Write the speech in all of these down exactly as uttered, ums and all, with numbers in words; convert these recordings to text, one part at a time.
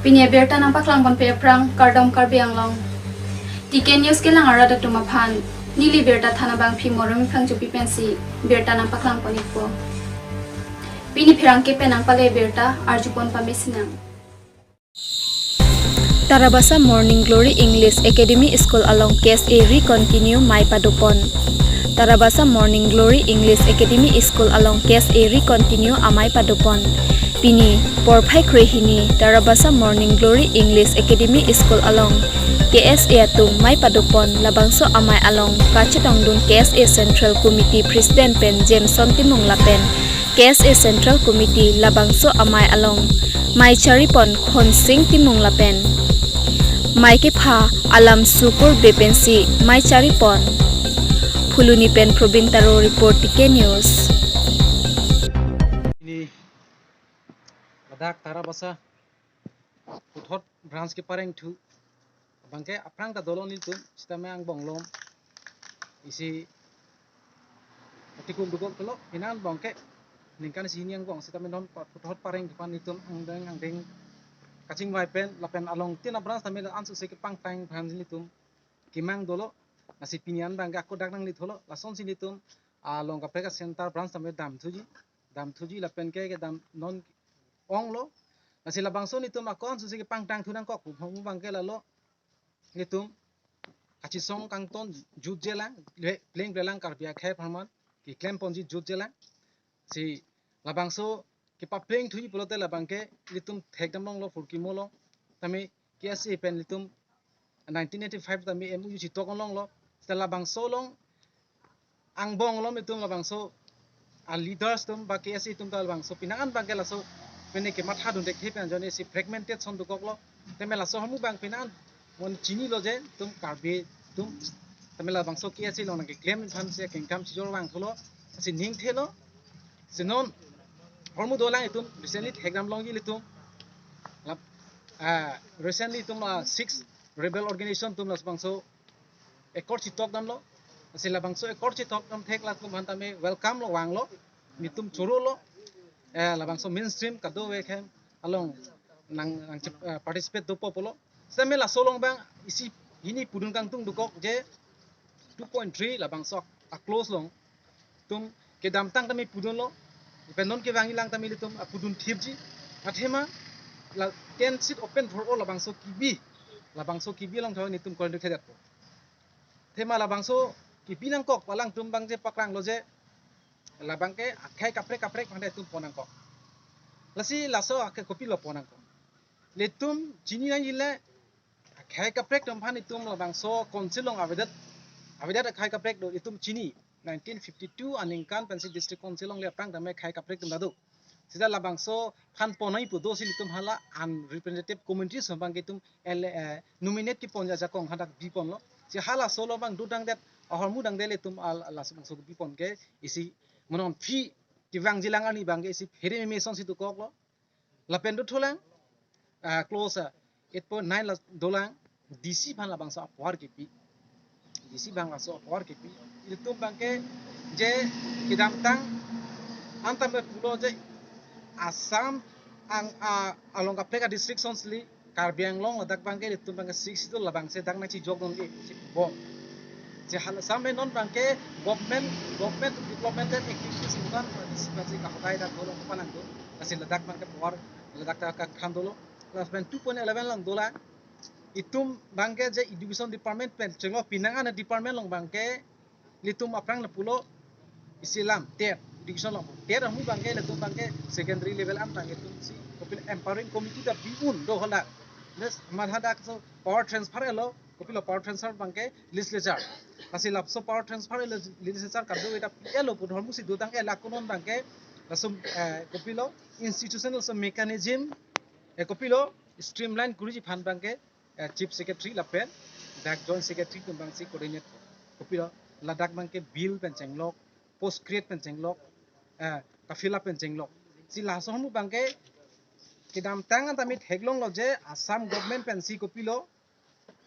Pini abirta nangpaklang ponpe aphrang, kardom Karbi Anglong. T K News kelang arat atum aphan, neli birta than abangpi Moremi Phangchopi pensi birta nangpaklang pon-ikpo. Pini pherangke pen nangpale birta arjupon pamesinang. Tarabasa Morning Glory English Academy School along K S A re-continue amei padopon. Tarabasa Morning Glory English Academy School along K S A re-continue amei padopon. Pini porphai krehini Tarabasa Morning Glory English Academy School along K S A atum amei padopon. Labangso amei along kachetongdun K S A Central Committee President pen Jameson Timung lapen K S A Central Committee. Labangso amei along amei charipon Khonsing Timung lapen amei kepha Alam Sukur Bey pensi amei charipon. Phuloni pen Probin Taro report, T K News. Pini ladak Tarabasa puthot branch keparengthu abangke aphrang ta dolo nelitum, sitame angbong along isi tikum dukok dolo, pini angbong ke ningkan isi hini angbong, sitame non pa-, puthot parengthu aphan nelitum angdeng angdeng kachingvai pen lapen along tin abranch tame ansose kepangtang aphan nelitum kemang dolo. Lasi pini an abangke ako dak nanglitholo, lasonsi nelitum along kaprek a-center branch tame damthuji, damthuji lapen ke kedam non onglo. Lasi labangso nelitum ako ansose kepangtangthu nangkok pu abangke lalo nelitum kachisong kangton jutjelang, le-, plengplelang Karbi akhei apharman keklemponji jutjelang. Si labangso kepaplengthuji pulote labangke nelitum thekdam longlo Phurkimo along. Tame K S A pen nelitum nineteen eighty-five tame M O U chetok longlo. Seta labangso along angbong along nelitum labangso a-leaders atum ba K S A atum ta labangso pini an abangke laso pene kemathadun thekthe pen ajoine si fragmented ason dokoklo. Tame laso ahormu abang pini an mon chinilo je nelitum Karbi atum tame labangso K S A along nangkeklem aphansi kengkam chijor vangthulo, si ningthelo. Si non ahormu dolang nelitum recently thekdam longji nelitum. Lap-, ah, recently nelitum, ah, six rebel organization atum labangso accord chetok damlo. Lasi labangso accord chetok dam thek latum aphan tame welcome lo, vanglo, nelitum chorolo. Eh, labangso mainstream kadokave akhei along nang, nang chep-, eh, participate dopo pulo. Sitame laso along abang isi hini pudun kangtung dokok je two point three labangso a-clause along nelitum kedamtang tame pudunlo, pen non kevangjilang tame nelitum apudun thipji. Athema la ten seat open for all labangso kibi, labangso kibi along thawe nelitum korin thekthedet po. Athema labangso kibi nangkok alangtum abang je paklanglo je labangke akhei kaprek kaprek aphan nelitum pon nangkok. Lasi laso akhei kopilo pon nangkok? Nelitum chini nangjile akhei kaprek atum aphan nelitum labangso council along avedet, avedet akhei kaprek do nelitum chini. Nineteen fifty-two aningkan pensi district council along le aphrang tame akhei kaprek atum ta do. Seta labangso aphan ponnoi pu do si nelitum hala unrepresentative community atum abangke nelitum ele, eh, nominate kepon ajakong hadak biponlo. Si halaso along abang dodangdet, ahormu dangdet nelitum al-, labangso bipon ke isi monon phi kevangjilang arni abangke isi phere meme asonsi dokoklo. Lapen dothulang, ah, clause, ah, eight point nine la dolang, D C aphan labangso apower kipi. D C aphan labangso apower kipi. Ilitum abangke je kedamtang an tame pulo je Assam ang, ah, along kaprek a-district asonsi Karbi Anglong ladak abangke ilitum abangke six itu labangso dak nangchijokdunde si bom. Je hal Assam non abangke government, government development activities ikan participate si kahodai dak dolo panang do. Lasi ladak abangke power ladak ta kakhan dolo. Lapen two point eleven along dolang. Itum abangke je education department pen chenglo, pini an department along abangke ilitum aphrang lapulo isi alam TET, education along. TET ahormu abangke ilitum abangke secondary level an tang itum si kopilo empowering committee ta bi-un do hala. Next, amat hadak so power transfer elo, kopilo power transfer abangke legislature. Lasi laso power transfer elo legislature kado ita pi elo pu ahormu si dotang elo, ako non abangke laso, eh, kopilo institutional so mechanism, eh, kopilo streamline kuriji aphan abangke, eh, chief secretary lapen dak joint secretary atum abangsi coordinate. Kopilo ladak abangke bill pen chenglok, post create pen chenglok, eh, ka-fill up pen chenglok. Si laso ahormu abangke kedamtang an tame theklonglo je Assam government pensi kopilo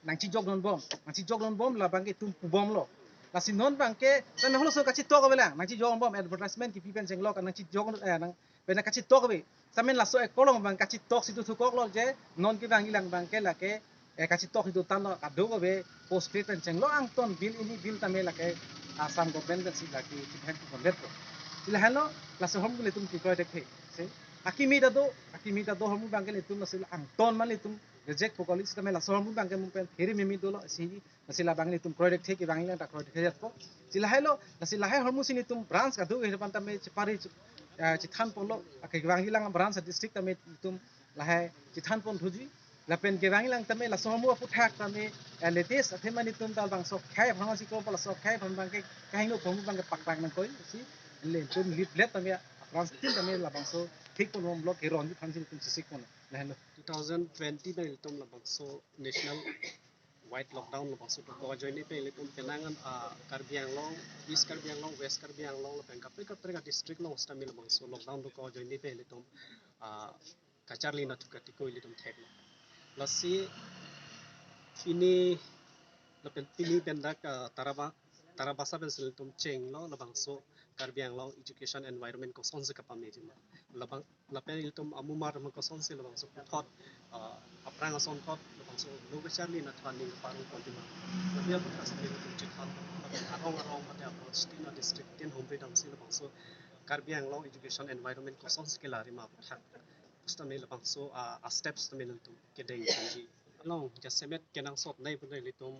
nangchijokdunbom, nangchijokdunbom labangke itum pubomlo. Lasi non abangke tame halaso kachitok avelang, nangchijokdunbom advertisement kipi pen chenglok, nangchijok, eh, nang Pen kachetok ave. Samen laso ekor along abang kachetok si dothu koklo je non kevangji lang abang ke lake, eh, kachetok si dotanglo, kadokave post grade pen chenglo angton bill, ini bill tame lake Assam government pensi lake chiphen pu kondetpo. Si lahenlo, laso ahormu ilitum kekroi thekthe. Si akimi ta do, akimi ta do ahormu abang ke ilitum laso angton ma ilitum reject po, college tame laso ahormu abang ke mung pen phere mimi dolo, si lasi labang ilitum kroi thekthe, kevangji lang ta kroi thekthe jatpo. Si lahailo, lasi lahai ahormu si ilitum branch kadokave aphan tame chepari, eh, chethanponlo, kevangji lang branch district tame ilitum lahai chethanponthuji. Lapen kevangji lang tame laso ahormu aphuthak tame, eh, latest athema ilitum ta labangso akhei aphan si ko laso akhei aphan abang ke kahingno ahormu abang ke pakpak nangkoi si ilitum leaflet tame branch tin tame labangso thikponbomlo, keronji aphan si ilitum chesikpon. Lahenlo. Two thousand twenty pen ilitum labangso national wide lockdown labangso dokok ajoine pen ilitum penang an, ah, Karbi Anglong, East Karbi Anglong, West Karbi Anglong lapen kaprek kaprek a-district along sitame labangso lockdown dokok ajoine pen ilitum, ah, kacharli anatthu katiko ilitum theklo. Lasi pini lapen pini pen dak, ah, Taraba, Tarabasa pensi ilitum chenglo labangso Karbi Anglong education environment kosonsi kapameji ma. Labang, lapen ilitum amumar ma kosonsi labangso puthot, ah, aphrang asonthot labangso lo kacharli anatthu aning parongponji ma. Lapen aphuthak sitame ilitum chethan, lapen arong arong mate aphrang state a-district tin hombre damsi labangso Karbi Anglong education environment kosonsi kelarji ma aphuthak sitame labangso, ah, a-steps tame ilitum kedengponji. Along jasemet kenangsot nai pu ilitum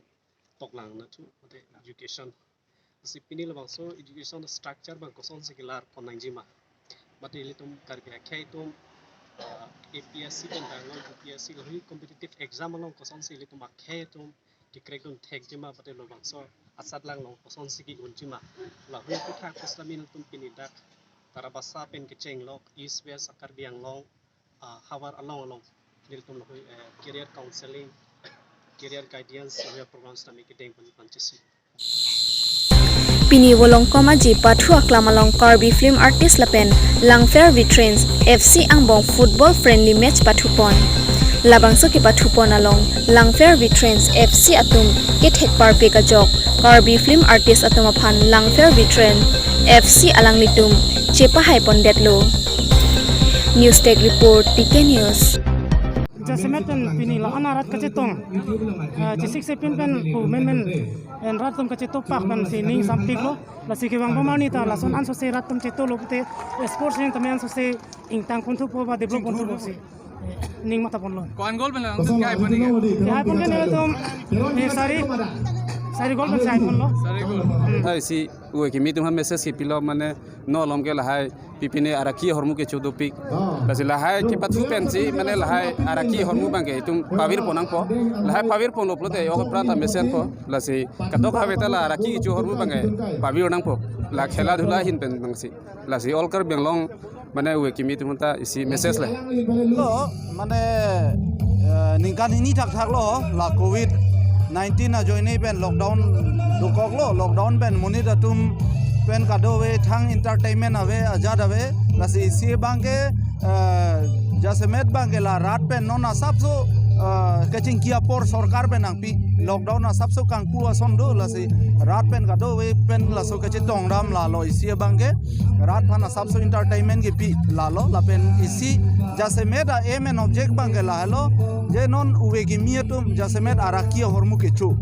toklang anatthu mate education. Si pini labangso education structure abang kosonsi kelarpon nangji ma. Mate ilitum Karbi akhei atum, ah, A P S C pen dang along, U P S C lahei competitive exam along kosonsi ilitum akhei atum ke-crack dun thekji ma, mate labangso asatlang along kosonsi ke-unji ma. Lahei aphuthak pusitame ilitum pini dak Tarabasa pen kechenglo East West a-Karbi Anglong, ah, havar along along nelitum lahei, eh, career counseling, career guidance, lahei programs tame kedengpon panchisi. Pini Volongkom Aji pathu aklam along Karbi Film Artist lapen Langpher Veterans F C angbong football friendly match pathupon. Labangso kepathupon along Langpher Veterans F C atum kethek parpik ajok Karbi Film Artist atum aphan Langpher Veteran F C alanglitum chepahaipondetlo. News Desk Report, T K News. Jasemet pen pini la-an arat kachetong, eh, chesik sepin pen pu menmen, en rat atum kachetokpak pensi ning sampiklo. Lasi kevang pamar ni ta lason ansose rat atum chetolo pute sports ning tame ansose ingtangponthupo ba developponthupo si ning mathaponlo. Ko-an goal pen lang kehaiponji? Kehaipon ke nelitum, eh, sari, sari goal pensi haiponlo. Sari goal. Hmm. Hai si, ue kimi atum ha message kepilo mane non along ke lahai pipine araki ahormu kecho dopik. Lasi lahai kepathu pensi mane lahai araki ahormu abang ke itum pavirpon nangpo. Lahai pavirponlo pulote ok apran ta mesenpo. Lasi kadokave ta la araki kecho ahormu abang ke pavir nangpo. La khela dhula ahin pen abangsi. Lasi all Karbi Anglong mane ue kimi atum ta isi message le. Lo, mane, eh, ningkan hini thakthak lo, la covid nineteen ajoine pen lockdown dokoklo, lockdown pen monit atum pen kadokave thang entertainment ave, ajat ave, lasi isi abang ke, eh, jasemet abang ke la rat pen non asapso, eh, kachingki apor sorkar pen nangpi, lockdown asapso kangpu ason do, lasi rat pen kadokave pen laso kachetongdam lalo isi abang ke, rat aphan asapso entertainment kepi lalo, lapen isi jasemet a-aim and object abang ke lahelo, je non ove kimi atum jasemet araki ahormu kecho,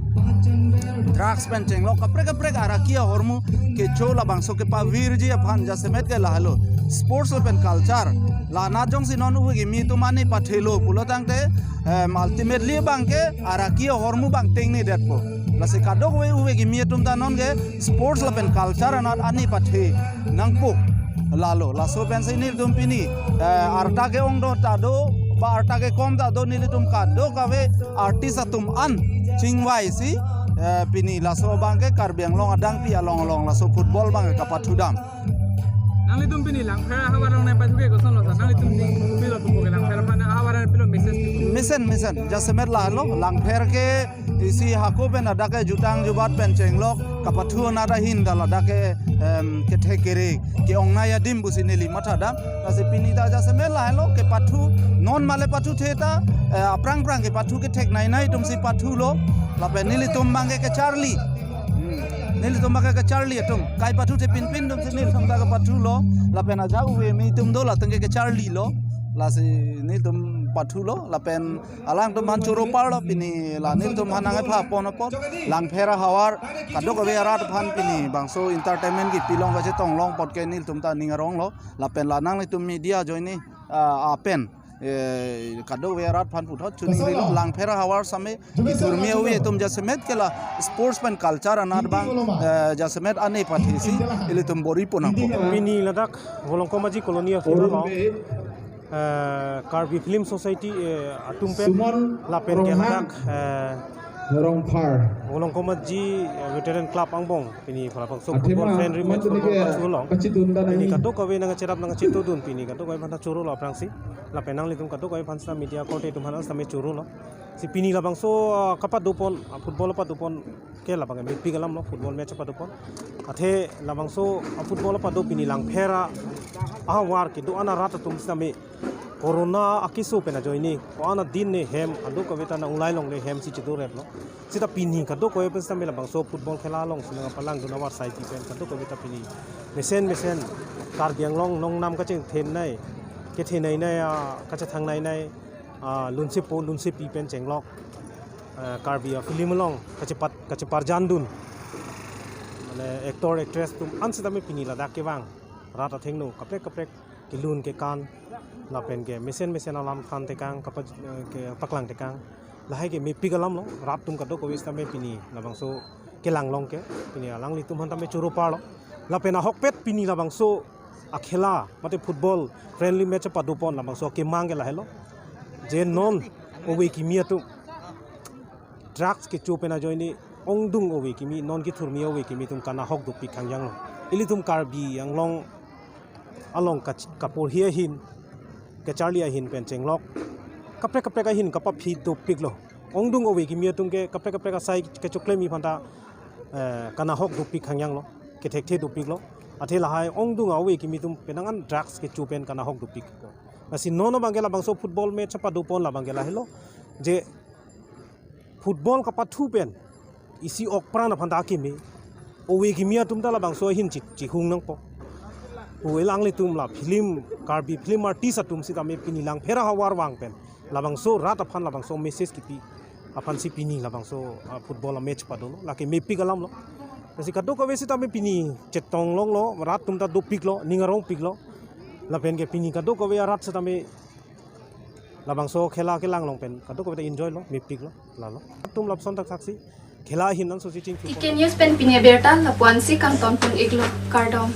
drugs pen chenglok kaprek kaprek araki ahormu kecho labangso kepavirji aphan jasemet ke lahelo. Sports lapen culture la anat jongsi non ove kimi atum ani pathelo pulo tangte, em, ultimately abang ke araki ahormu abang tengnedetpo. Lasi kadokave ove kimi atum ta non ke sports lapen culture anat ani pathe nangpo. Lalo, laso pensi nelitum pini, eh, arta ke-ong do ta do, ba arta kekom ta do, nelitum kadokave artist atum an chingvaisi, eh, pini laso abang ke Karbi Anglong adangpi along along laso football abang ke kapathudam. Nanglitum pini Langpher ahavar along nangpathu ke kosonlo sa? Nanglitum ning pilo pupo ke Langpher aphan ahavar pilo message pi? Mesen, mesen. Jasemet lahelo, Langpher ke isi hako pen ladak ke jutang jubat pen chenglok kapathu anat ahin ta ladak ke, em, kethek kere ke-ongnei adim pusi neli mathadam. Lasi pini ta jasemet lahelo kepathu, non male pathuthe ta, eh, aphrang aphrang kepathu ketheknei nai atumsi pathulo, lapen nelitum abang ke kacharli. Hmm. Nelitum bang ke kacharli atum, kai pathu te pinpin atum si nelitum ta kapathulo, lapen ajahak ove kimi atum do, latum ke kacharlilo, lasi nelitum pathulo, lapen alangtum aphan choro parlo, pini la nelitum aphan nangkepha pon apot, Langpher ahavar, kadokave arat aphan pini bangso entertainment kipilong kachetong long apot ke nelitum ta ning aronglo, lapen la nanglitum media ajoine, ah, apen, eh, kadokave arat aphan puthot choningri lo, Langpher ahavar sitame, kethurmi ove atum jasemet ke la sports pen culture anat bang, eh, jasemet ane pathesi, ilitum bor-i pon nangpo. Pini ladak Volongkom Aji Colony ason along, eh, Karbi Film Society, eh, atum pen, lapen ke ladak, eh, Rongphar. Volongkom Aji, eh, Veteran Club angbong pini labangso football friendly match football match along. Pini kadokave nangcherap nangchetodun, pini kadokave aphan ta chorolo aphrangsi. Lapen nanglitum kadokave aphan sita media korte atum aphan sitame chorolo. Si pini labangso, ah, kapado pon, ah, football pado pon ke labang mepik alamlo, football match pado pon. Athe labangso, ah, football pado pini Langpher ahavar kedo-an arat atum sitame corona akeso pen ajoine, ko-an adin ne hem, kadokave ta nang-unglai longle hem si chedoreplo. Sita pini kadokave pen sitame labangso football khela along si nangpalangdun avarsai pen kadokave ta pini mesen mesen Karbi Anglong nongnam kachethenei, kethenei nei, ah, kachethangnei nei, ah, lunsepo lunsepi pen chenglok, ah, Karbi afilm along kachepat kacheparjandun, mane actor actress atum an sitame pini ladak kevang rat athengno kaprek kaprek kelun kekan, lapen ke mesen mesen alam than tekang, kapa-, eh, kepaklang tekang. Lahai ke mepik alamlo, rat atum kadokave sitame pini labangso kelang long ke, pini alanglitum aphan tame choro parlo. Lapen ahokpet pini labangso akhela, mate football friendly match pado pon labangso kemang ke lahelo. Je non ove kimi atum drugs kecho pen ajoine ongdung ove kimi, non kethurmi ove kimi atum kanahok dopik khangjanglo. Ilitum Karbi Anglong along kach-, kaporhi ahin, kacharli ahin pen chenglok, kaprek kaprek ahin kapaphi dopiklo. Ongdung ove kimi atum ke kaprek kaprek asai kechoklem aphan ta, eh, kanahok dopik khangjanglo, kethekthe dopiklo. Athe lahai ongdung ove kimi atum penang an drugs kecho pen kanahok dopik. Lasi non abang ke labangso football match pado pon labang ke lahelo. Je football kapathu pen isi ok pran aphan ta akeme, ove kimi atum ta labangso ahin chi-, chihung nangpo. Pu alanglitum la film, Karbi film artist atum sitame pini Langpher ahavar vang pen labangso rat aphan labangso message kipi aphansi pini labangso, ah, football match padolo, lake mepik alamlo. Lasi kadokave sitame pini chetong longlo, rat atum ta dopiklo, ning arongpiklo. Lapen ke pini kadokave arat sitame labangso khela kelang long pen kadokave ta enjoylo, mepiklo, lalo. Atum lapuson thakthak si khela ahin an sosi chingki. T K News pen pini abirta lapu-an si kangton pon-iklo, kardom.